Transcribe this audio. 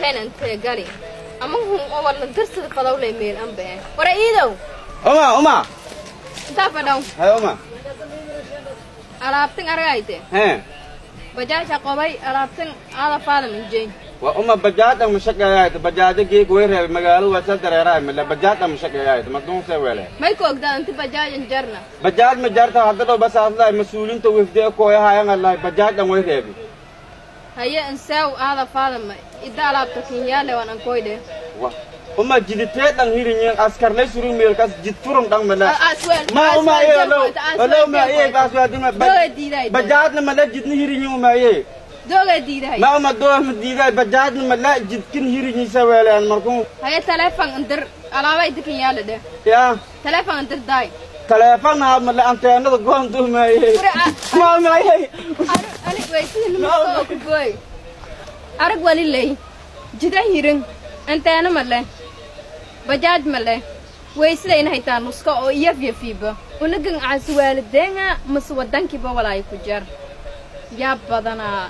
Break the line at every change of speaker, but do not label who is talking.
Leen intee gali ama hun oo walan dirsada fadawlay meel anbe. Wara iidow.
Uma, uma.
Intaa fadhaw.
Hay, uma.
Alaabtan aragayte.
He.
Bajaajha qobay alaabtan aada faadam injeyn.
Waa uma, bajaaj ma shaqeeyaayt? Bajaajo geeg way reebay, magaalada waa sal dareeraay male, bajaaj ma shaqeeyaayt maduunse wele.
May ku ogdaa inti bajaajan jarna?
Bajaaj ma jarta hadda dhow, bas aadlaay mas-uuliinta wifdee kooyahayan allahay, bajaaj dhan way reebi.
Haye, insaaw aada faadama idda alaabta kinyaale waan ankoydhe.
Wa uma, jiditee dhan hirinyin, askarlay surun meelkas, jid furun dhan male. Ma uma ye lo lo ma ye baas waa
Dooga diiday.
Bajaajna male, jidna hirinyin uma ye.
Dooga diidahay.
Ma uma, dooh ma diiday, bajaajna male, jidkin hirinyisa weeleen markuu.
Haye, taleefon indir, alaaba idda kinyaale dheh.
Ya.
Taleefon indir daay.
Taleefon male, anteenada goon dumaye. Ma uma ye.
Ani weysidii nimaskoo ku gooy arag wali ley, jida hirin, anteena ma leh, bajaaj ma leh, weysidayna haytaa nuska oo iyafyafiiba unagan caasi waalideena mase wadankiiba walaay ku jar yaa badanaa.